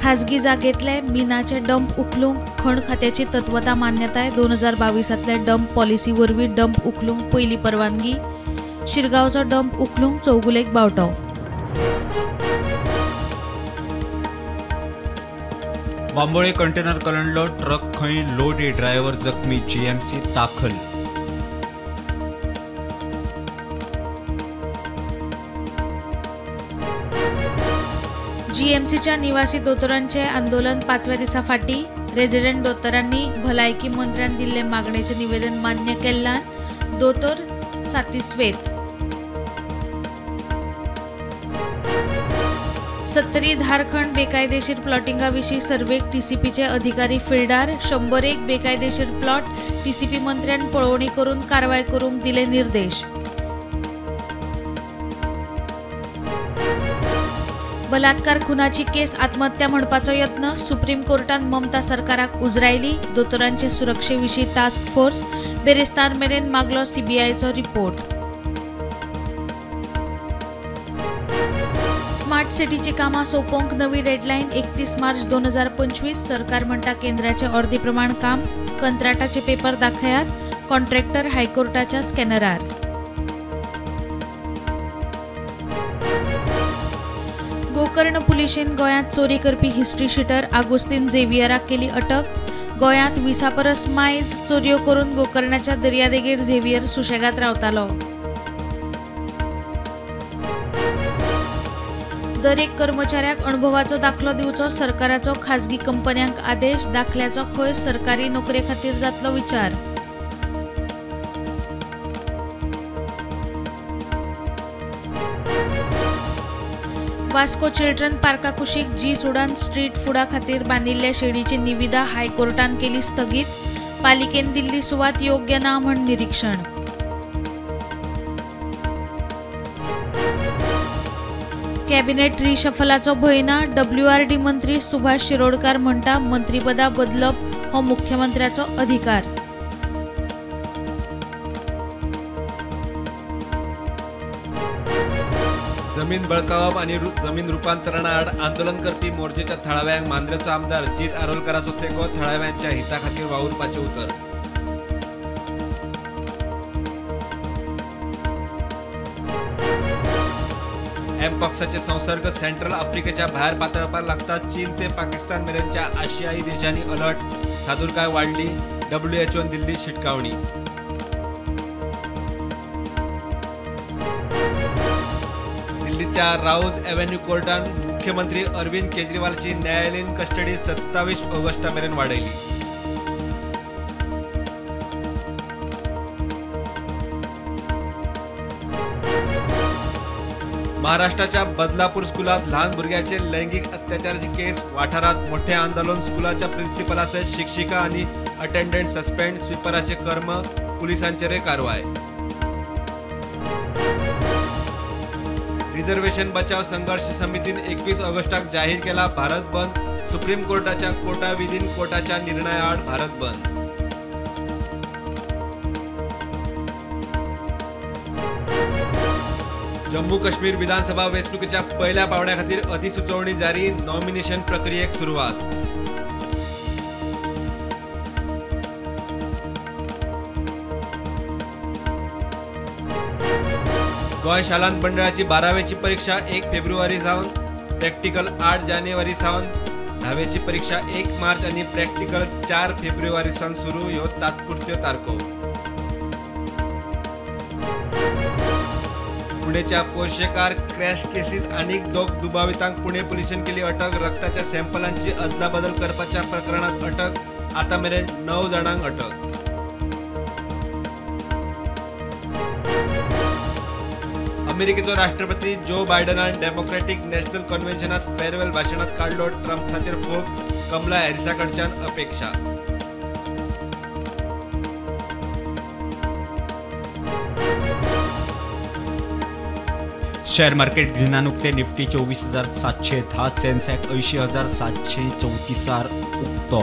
खाजगी जागेतले मिनाचे डंप उखलूंक खण खात्याची तत्वता मान्यताय. 2022 डंप पॉलिसी वरवीं डंप उखलूंक पयली परवानगी. शिरगांवचो डंप उखलूंक चौगुलेक बावटो. बांबोळे कंटेनर कलंडलो ट्रक खंय लोडी ड्रायव्हर जखमी. जीएमसी दाखल. जीएमसीच्या निवासी दोतोरांचे आंदोलन 5व्या दिसा फाटी. रेजिडंट दोतोरांनी भलायकी मंत्र्यान दिल्ले मागणेचे निवेदन मान्य केल्ल्यान दोतोर सातिस्वेत. 70 धारखंड बेकायदेशीर प्लॉटिंगा विशीं सर्वेक टीसीपीचे अधिकारी फिल्डार. 101 बेकायदेशीर प्लॉट टीसीपी मंत्र्यान पळोवणी करून कारवाय करूंक दिले निर्देश. बलात्कार खुनाची केस आत्महत्या म्हणपाचो यत्न. सुप्रीम कोर्टान ममता सरकाराक उजरायली. दोतोरांचे सुरक्षे विशीं टास्क फोर्स. बेरेस्तार मेरेन मागलो सीबीआयचो रिपोर्ट. स्मार्ट सिटीची कामां सोंपोवंक नवी डेडलायन 31 मार्च 2025. सरकार म्हणटा केंद्राचे अर्दी प्रमाण काम. कंत्राटाचे पेपर दाखयात. कॉन्ट्रॅक्टर हायकोर्टाच्या स्कॅनरार. गोकर्ण पुलिशेन गोंयांत चोरी करपी हिस्ट्री शिटर आगुस्तीन झेवियराक केली अटक. गोंयांत 20 परस मायज चोरयो करून गोकर्णाच्या दर्यादेगेर झेवियर सुशेगात रावतालो. दरेक कर्मचाऱ्याक अणभवाचो दाखलो दिवचो सरकाराचो खाजगी कंपन्यांक आदेश. दाखल्याचो खंय सरकारी नोकरे खातीर जातलो विचार. वास्को चिल्ड्रन पार्का कुशीक जी सुडान स्ट्रीट फुडा खातीर बांदिल्ल्या शेडीची निविदा हायकोर्टान केली स्थगीत. पालिकेन दिल्ली सुवात योग्य ना म्हण निरीक्षण. कॅबिनेट रिशफलाचो भंय ना. डब्ल्यूआरडी मंत्री सुभाष शिरोडकार म्हणटा मंत्रीपदा बदलप हो मुख्यमंत्र्याचो अधिकार. जमीन बळकावप आनी जमीन रुपांतरणाआड आंदोलन करपी मोर्चेच्या थळाव्यांक मांद्रेचो आमदार जीत आरोलकाराचो तेंको. थळाव्यांच्या हिता खातीर वावुरपाचें उतर. एमपॉक्साचे संसर्ग सेंट्रल आफ्रिकेच्या भायर पातळपाक लागतात. चीन ते पाकिस्तान मेरेनच्या आशियाई देशांनी अलर्ट. सादूरकाय वाडली. डब्ल्यूएचओन दिल्ली शिटकावणी. दिल्लीच्या राऊज एव्हेन्यू कोर्टान मुख्यमंत्री अरविंद केजरीवालची न्यायालयीन कस्टडी 27 ऑगस्टा मेरेन वाडयली. महाराष्ट्राच्या बदलापूर स्कुलात ल्हान भुरग्याचे लैंगिक अत्याचाराची केस. वाठारात मोठे आंदोलन. स्कुलाच्या प्रिन्सिपलासयत शिक्षिका आणि अटेंडंट सस्पेंड. स्वीपराचे कर्म. पुलिसांचेरय कारवाय. रिझर्वेशन बचाव संघर्ष समितीन 21 ऑगस्टाक जाहीर केला भारत बंद. सुप्रीम कोर्टाच्या कोटा विदिन कोटाच्या निर्णयाआड भारत बंद. जम्मू काश्मीर विधानसभा वेंचणुकेच्या पहिल्या पावड्या खातीर अधिसुचोवणी जारी. नॉमिनेशन प्रक्रियेक सुरवात. गोंय शालांत मंडळाची 12वेची परीक्षा 1 फेब्रुवारी सावन, प्रॅक्टिकल 8 जानेवारी सावन, 10वेची परीक्षा 1 मार्च आनी प्रॅक्टिकल 4 फेब्रुवारी सावन सुरू. ह्यो तात्पुरत्यो तारखो. पुणेच्या पोर्शेकार क्रॅश केसीत आनीक 2 दुबावितांक पुणे पुलिशेन केली अटक. रक्ताच्या सॅम्पलांची अदलाबदल करपाच्या प्रकरणात अटक. आतां मेरेन 9 जाणांक अटक. अमेरिकेचो राष्ट्रपती जो बायडनान डेमोक्रॅटिक नॅशनल कन्व्हेन्शनात फेअरवेल भाशणात काडलो ट्रम्पाचेर फोग. कमला हॅरिसा कडच्यान अपेक्षा. शेअर मार्केट दिनान उक्ते. निफ्टी 24,710, सेन्सेक्स 80,734 उक्तो.